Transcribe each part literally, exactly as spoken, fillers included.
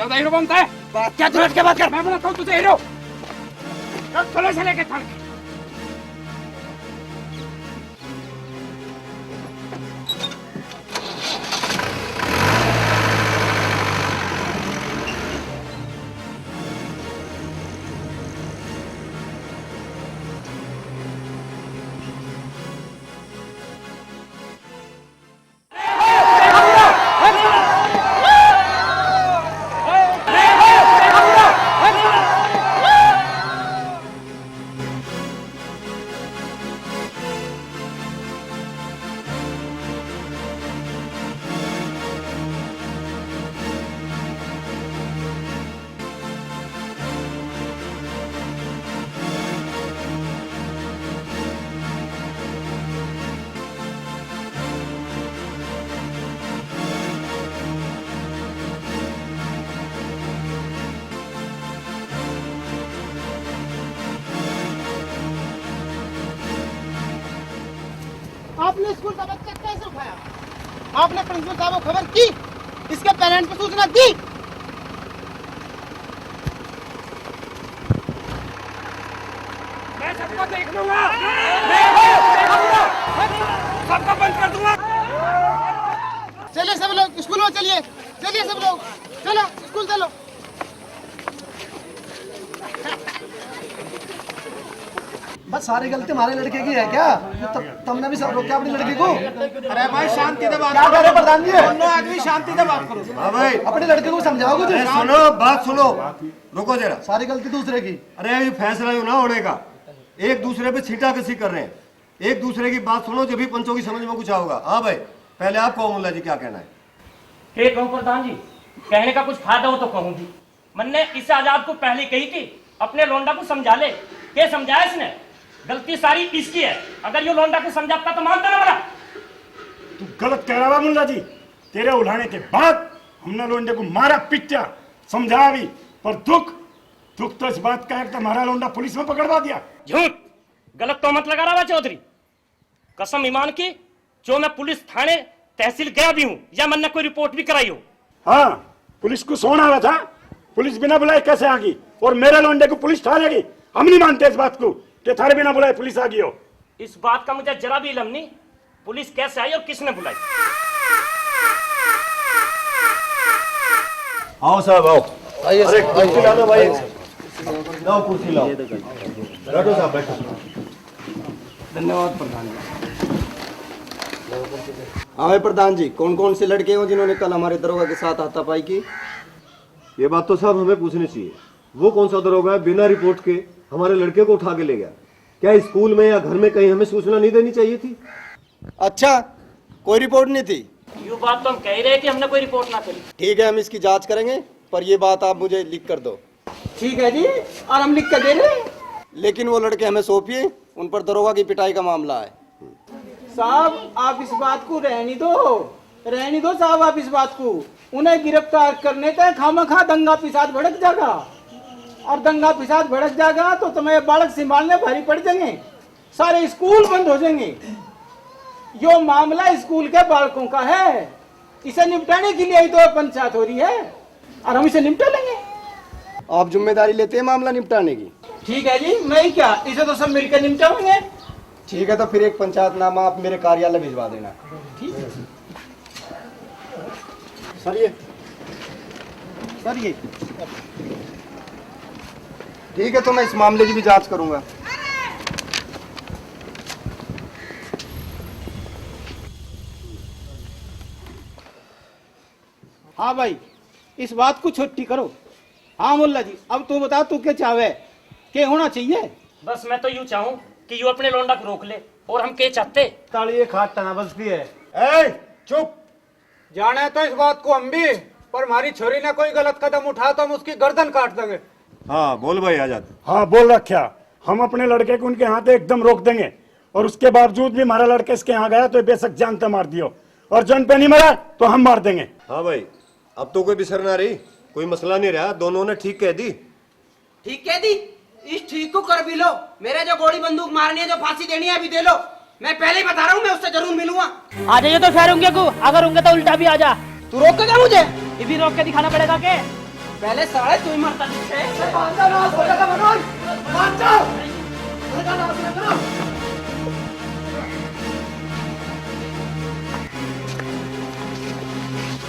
तो हीरो बनता है। बात क्या, तू हट के बात कर। मैं बनाता हूँ तुझे हीरो। चल, चलो इसे लेके थाने। आपने स्कूल का बच्चा कैसे उठाया? आपने प्रिंसिपल साहब को खबर की? इसके पेरेंट्स को सूचना दी? मैं सबको देख लूंगा। मैं सबको बंद कर दूंगा। चलिए सब लोग स्कूल में चलिए, चलिए सब लोग, चलो स्कूल चलो। बस सारी गलती हमारे लड़के की है क्या? जो तब, तुमने भी सब रोका अपने लड़के को? अरे भाई, शांति से बात क्या करो। कह रहे प्रधान जी? दोनों आदमी शांति से बात करो। हाँ भाई। अपने लड़के को समझाओ कुछ। अरे सुनो, बात सुनो, रुको जरा। सारी गलती दूसरे की। अरे, ये फैसला यूं ना होने का, एक दूसरे पे छींटा कसी कर रहे हैं। एक दूसरे की बात सुनो, जब भी पंचों की समझ में कुछ आओगा। हाँ भाई, पहले आप कहो मुल्ला जी, क्या कहना है? के कहूँ प्रधान जी, कहने का कुछ फायदा हो तो कहूँ भी। मन्ने इस आजाद को पहले कही थी, अपने लोंडा को समझा ले। के समझाया इसने? गलती सारी इसकी है। अगर यो लोंडा को समझाता तो मानता ना बड़ा। तू गलत कह रहा मुल्ला जी। तेरे उलाने के बाद हमने लोंडे को मारा, पिटा, समझाया भी, पर दुख, दुख तो इस बात का है कि तुम्हारा लोंडा पुलिस में पकड़वा दिया। झूठ, गलत तोहमत लगा रहा चौधरी। कसम ईमान की, जो मैं पुलिस थाने, तहसील गया भी हूँ या मन्ने कोई रिपोर्ट भी कराई हो। हाँ, पुलिस को सोना आ रहा था, पुलिस बिना बुलाए कैसे आ गई? और मेरे लोंडे को पुलिस ठा लेगी? हम नहीं मानते इस बात को कि थारे बिना बुलाए पुलिस आ गई हो। इस बात का मुझे जरा भी इलम नहीं, पुलिस कैसे आई और किसने बुलाई। आओ साहब, आओ। आइए अरे, साहब, कुर्सी आइए। ला दो भाई। लाओ कुर्सी लाओ। बैठो साहब, बैठो। धन्यवाद प्रधान जी। हाँ भाई प्रधान जी, कौन कौन से लड़के हो जिन्होंने कल हमारे दरोगा के साथ हाथापाई की? ये बात तो साहब हमें पूछनी चाहिए। वो कौन सा दरोगा है बिना रिपोर्ट के हमारे लड़के को उठा के ले गया? क्या स्कूल में या घर में कहीं हमें सूचना नहीं देनी चाहिए थी? अच्छा, कोई रिपोर्ट नहीं थी? ये बात तो हम कह ही रहे कि हमने कोई रिपोर्ट ना करी। ठीक है, हम इसकी जांच करेंगे, पर ये बात आप मुझे लिख कर दो। ठीक है जी, और हम लिख कर दे रहे हैं। लेकिन वो लड़के हमें सौंपिए, उन पर दरोगा की पिटाई का मामला है। साहब, आप इस बात को रहने दो, रहने दो साहब, आप इस बात को। उन्हें गिरफ्तार करने तक खामखा दंगा फसाद भड़क जाएगा, और दंगा फसाद भड़क जाएगा तो तुम्हें बालक संभालने भारी पड़ जाएंगे, सारे स्कूल बंद हो जाएंगे। यो मामला स्कूल के बालकों का है, इसे निपटाने के लिए ही तो पंचायत हो रही है, और हम इसे निपटा लेंगे। आप जिम्मेदारी लेते हैं मामला निपटाने की? ठीक है जी, मैं ही क्या, इसे तो सब मिलकर निपटाएंगे। ठीक है, तो फिर एक पंचायतनामा आप मेरे कार्यालय भिजवा देना। ठीक है। सर, ये, सर, ये। ठीक है, तो मैं इस मामले की भी जांच करूंगा। हाँ भाई, इस बात को छुट्टी करो। हाँ मुल्ला जी, अब तू बता, तू क्या चाहवे, के होना चाहिए? बस मैं तो यूं चाहूं कि यू अपने लौंडा को रोक ले, और हम के चाहते? ताली एक हाथ तना बजती है। ए, चुप। जाने तो इस बात को हम भी, पर हमारी छोरी ने कोई गलत कदम उठा तो हम उसकी गर्दन काट देंगे। हाँ, बोल भाई आजाद। हाँ, बोल रख्या। हम अपने लड़के को उनके हाथ एकदम रोक देंगे, और उसके बावजूद भी हमारा लड़का इसके यहाँ गया तो बेशक जान से मार दियो, और जान पे नहीं मरा तो हम मार देंगे। हाँ भाई, अब तो कोई बिसर ना रही, कोई मसला नहीं रहा, दोनों ने ठीक कह दी। ठीक कह दी, इस ठीक को कर भी लो। मेरे जो गोली बंदूक मारनी है, जो फांसी देनी है, अभी दे लो। मैं पहले ही बता रहा हूँ, मैं उससे जरूर मिलूंगा। आ जाइए तो फिर उनके को, अगर उनके तो उल्टा भी आ जा। तू रोकेगा मुझे? ये भी रोक के दिखाना पड़ेगा के? पहले साले तू ही मरता दिखे। अरे, मान जा, नाश हो जाएगा, मनोज। मान जा। घर का नाश ना करो।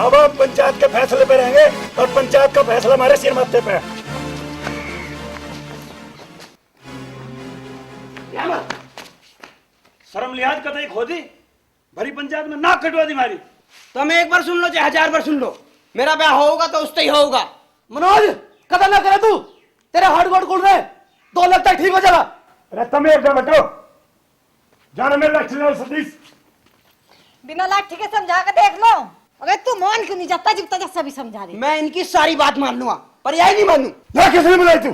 अब हम पंचायत के फैसले पे रहेंगे और पंचायत का फैसला हमारे सिर माथे पे। शर्म लिहाज कतई खो दी। भरी पंचायत में नाक कटवा दी मारी। तुम एक बार सुन लो चाहे हजार बार सुन लो, मेरा ब्याह होगा तो उससे ही होगा। मनोज, कदर ना करे तू, तेरे हार्ड वर्ड खुल रहे, दो लाख तक ठीक हो जाएगा। अरे तुम एक बार बैठो, जाने में लक्ष्य सतीश। बिना लाठी के समझा के देख लो। अगर तू मान क्यों नहीं जाता, जब तक जैसा भी समझा दे। मैं इनकी सारी बात मान लूंगा, पर यही नहीं मानू। ना किसने बुलाई तू?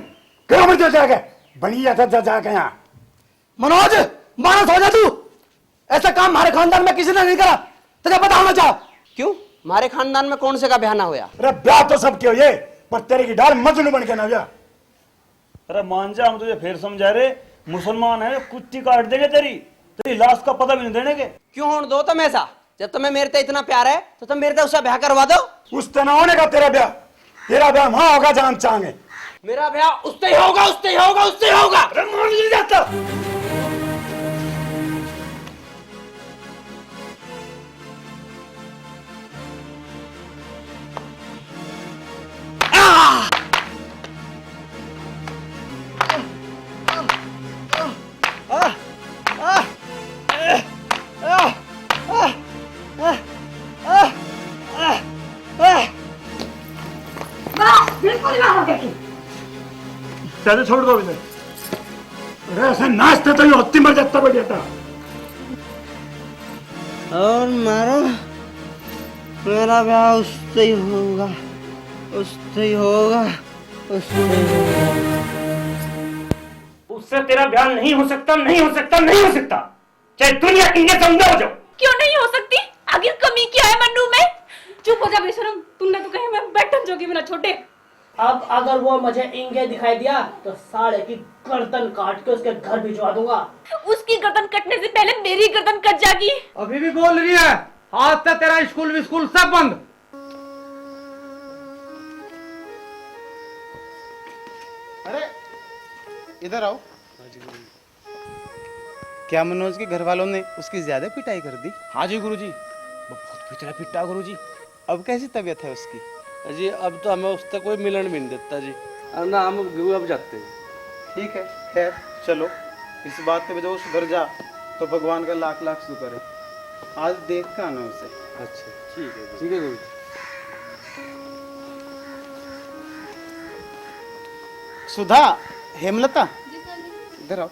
क्यों मर जा जाके? बनी जाता जा जाके यहाँ। मनोज, मानस हो जा तू। ऐसा काम हमारे खानदान में किसी ने नहीं करा, तुझे पता होना चाहिए। क्यों, हमारे खानदान में कौन से का ब्याह ना होया? अरे ब्याह तो सबके होए, पर तेरे की डाल मजनू बन के ना होया। अरे मान जा, हम तुझे फिर समझा रहे, मुसलमान है, कुत्ती काट देंगे तेरी, तेरी लाश का पता भी नहीं देने के। क्यों होने दो तुम ऐसा? जब तुम्हें मेरे ते इतना प्यार है तो तुम मेरे ते उसका ब्याह करवा दो। उससे ना होने का तेरा ब्याह, तेरा ब्याह वहां होगा जहां चाहेंगे। मेरा ब्याह उससे ही होगा, उससे ही होगा, उससे ही होगा। अरे मान नहीं जाता। बस, बिल्कुल ना हो सके। चलो, छोड़ दो इन्हें। अरे, ऐसे नाचते तो ये होती मर जाता, बढ़िया था। और मारो, मेरा ब्याह उससे ही होगा, उससे ही होगा, उससे ही होगा। उससे तेरा ब्याह नहीं हो सकता, नहीं हो सकता, नहीं हो सकता। चाहे दुनिया की नजर अंधा हो जाओ। क्यों नहीं हो सकती? आखिर कमी क्या है मन्नू में? चुप हो जा बेशरम, तूने तो कहीं मैं बैठन जोगी भी ना छोड़े। अब अगर वो मुझे इंगे दिखाई दिया तो साले की गर्दन काट के उसके घर भिजवा दूंगा। उसकी गर्दन कटने से पहले मेरी गर्दन कट जाएगी। अभी भी बोल रही है, आज से तेरा स्कूल विस्कूल सब बंद। अरे, इधर आओ। क्या मनोज के घर वालों ने उसकी ज्यादा पिटाई कर दी? हाँ जी गुरुजी, वो बहुत पिटा पिटा गुरुजी। अब कैसी तबीयत है उसकी? जी, अब तो हमें उससे कोई मिलन भी नहीं देता जी, और ना हम गुरु अब जाते हैं। ठीक है, खैर, चलो, इस बात पे जब वो सुधर जा तो भगवान का लाख लाख शुक्र है। आज देख के आना उसे। अच्छा, ठीक है, ठीक है गुरु जी। सुधा, हेमलता, इधर आओ।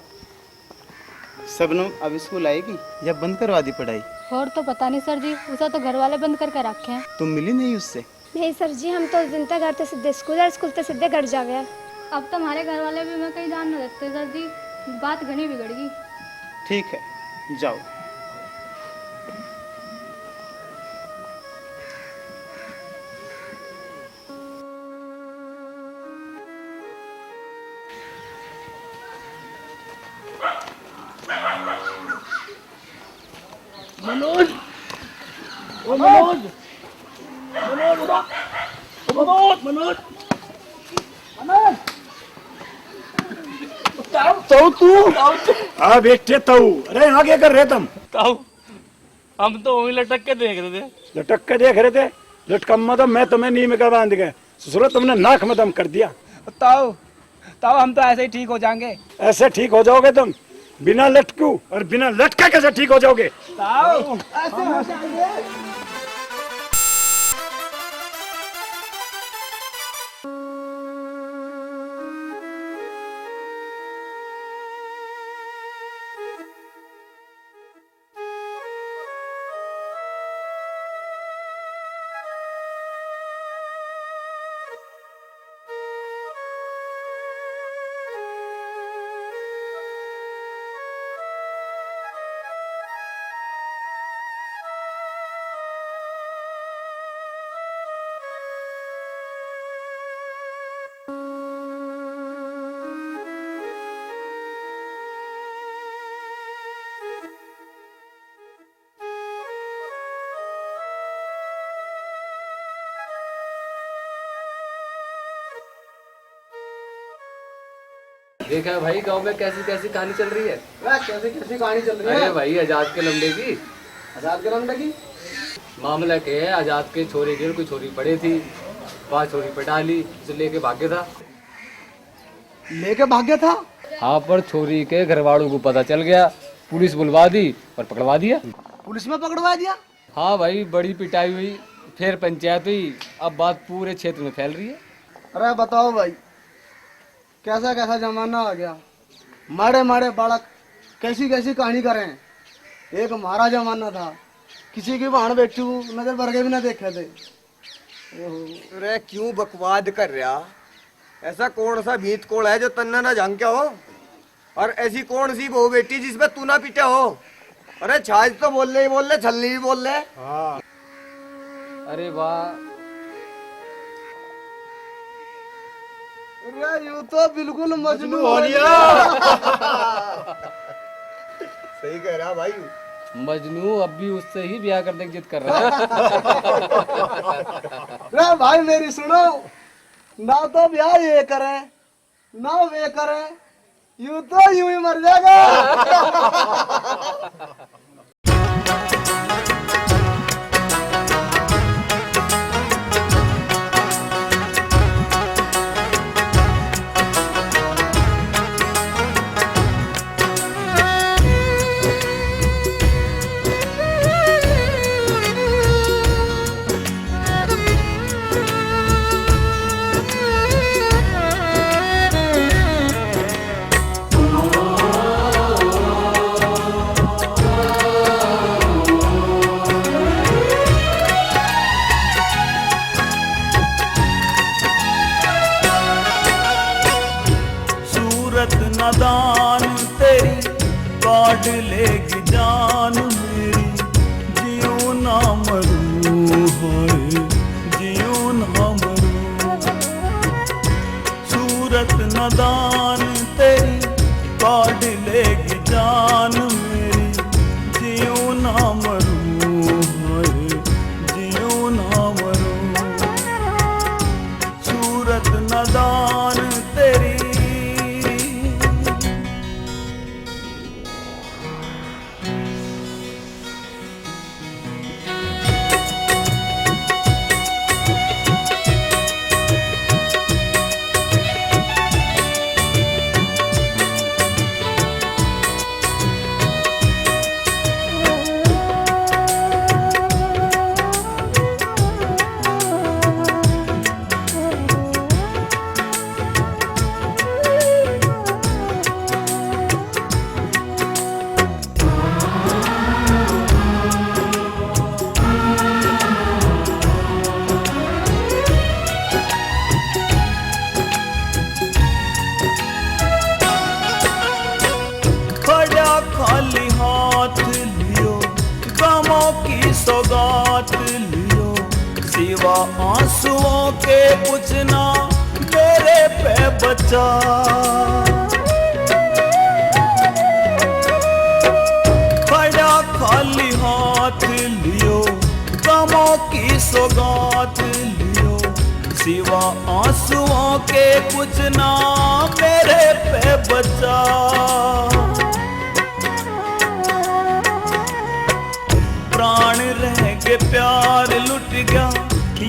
शबनम अब स्कूल आएगी या बंद करवा दी पढ़ाई? और तो पता नहीं सर जी, उसे तो घर वाले बंद करके रखे हैं। तुम मिली नहीं उससे? नहीं सर जी, हम तो उस दिन तक घर तो सीधे स्कूल और स्कूल तो सीधे घर जावे हैं। अब तो हमारे घर वाले भी हमें कहीं जान नहीं देते सर जी, बात घनी बिगड़ गई। ठीक है, जाओ। मनोज, ओ मनोज, मनोज, उठो। ओ मनोज, मनोज, मनोज। ताऊ, ताऊ तू। आ बेटे ताऊ, अरे यहाँ क्या कर रहे तुम? ताऊ, हम तो वहीं लटक के देख रहे थे। लटक के देख रहे थे? लटकम्मा तो मैं तुम्हें नीम का बांध के, ससुरो तुमने नाक में दम कर दिया। ताऊ, ताऊ, हम तो ऐसे ही ठीक हो जाएंगे। ऐसे ठीक हो जाओगे तुम? बिना लटकू और बिना लटके कैसे ठीक हो जाओगे? ताऊ, ऐसे हो जाएंगे। देखा भाई, गांव में कैसी कैसी कहानी चल रही है। वाह, कैसी कैसी कहानी चल रही है? अरे भाई, आजाद के लमडे की। आजाद के लमडे की? मामला क्या है, आजाद के छोरे की कोई छोरी पड़े थी, वहाँ छोरी पटा ली, उसे लेके भाग गया था। लेके भाग गया था? हाँ, पर छोरी के घर वालों को पता चल गया, पुलिस बुलवा दी और पकड़वा दिया। पुलिस में पकड़वा दिया? हाँ भाई, बड़ी पिटाई हुई, फिर पंचायत हुई, अब बात पूरे क्षेत्र में फैल रही है। अरे बताओ भाई, कैसा कैसा जमाना आ गया, माड़े माड़े बालक कैसी कैसी कहानी करें। एक म्हारा जमाना था, किसी की भाण बेटी नजर भर के भी ना देखे थे। ओहो। अरे क्यों बकवाद कर रहा? ऐसा कौन सा भीत कोल है जो तन्ने ना झांक्या हो? और ऐसी कौन सी बहू बेटी जिस पे तू ना पिटा हो? अरे छाछ तो बोल ले ही बोल ले, छलनी भी बोल ले। हाँ। अरे वाह। अरे यू तो बिल्कुल मजनू हो गया। सही कह रहा भाई। मजनू अब भी उससे ही ब्याह करने की जिद कर रहा है। रे भाई मेरी सुनो, ना तो ब्याह ये करे, ना वे करे, यूं तो यूं ही मर जाएगा। सूरत नादान तेरी काट लेगी जान मेरी, जियो ना मरूं हाय, जियो ना मरूं। सूरत नादान तेरी काट लेगी जान मेरी, जियो ना मरूं हाय, जियो ना मरूं। सूरत नादान तेरी। खड़ा खाली हाथ लियो, गमों की सौगात लियो, सिवा आंसुओं के कुछ ना मेरे पे बचा। खड़ा खाली हाथ लियो, गमों की सौगात लियो, सिवा आंसुओं के कुछ ना मेरे पे बचा। प्राण रह गए प्यार लुट गया,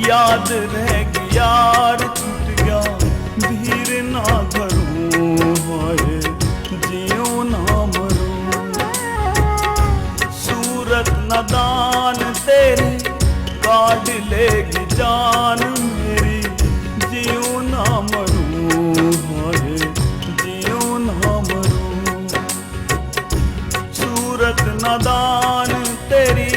याद रह गई यार छूट गया, धीर ना धरूं हाय, जियो ना मरूं। सूरत नादान तेरी काट लेगी जान मेरी, जियो ना मरूं हाय, जियो ना मरूं। सूरत नादान तेरी।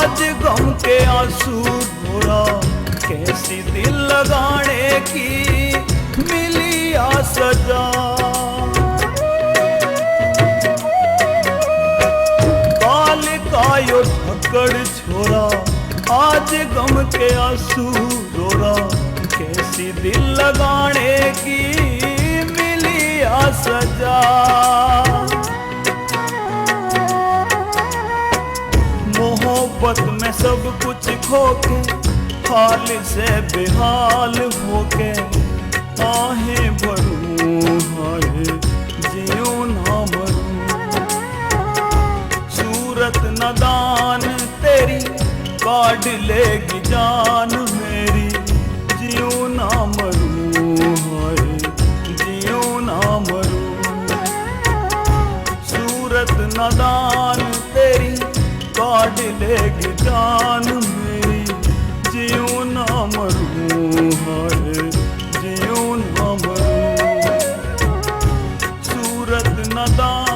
आज गम के आंसू ढोरा, कैसी दिल लगाने की मिली आ सजा। काल का यो धक्कड़ छोरा, आज गम के आंसू ढोरा, कैसी दिल लगाने की मिली आ सजा। मोहब्बत में सब कुछ खो के, हाल से बेहाल होके, आहें भरूं हाय, जियूं ना मरूं। सूरत नादान तेरी काढ़ लेगी जान मेरी, जियूं ना मरूं हाय, जियूं ना मरूं। सूरत नादान तेरी काढ़ लेगी जान मेरी, जियूं ना मरूं हाय, जियूं ना मरूं। सूरत नादान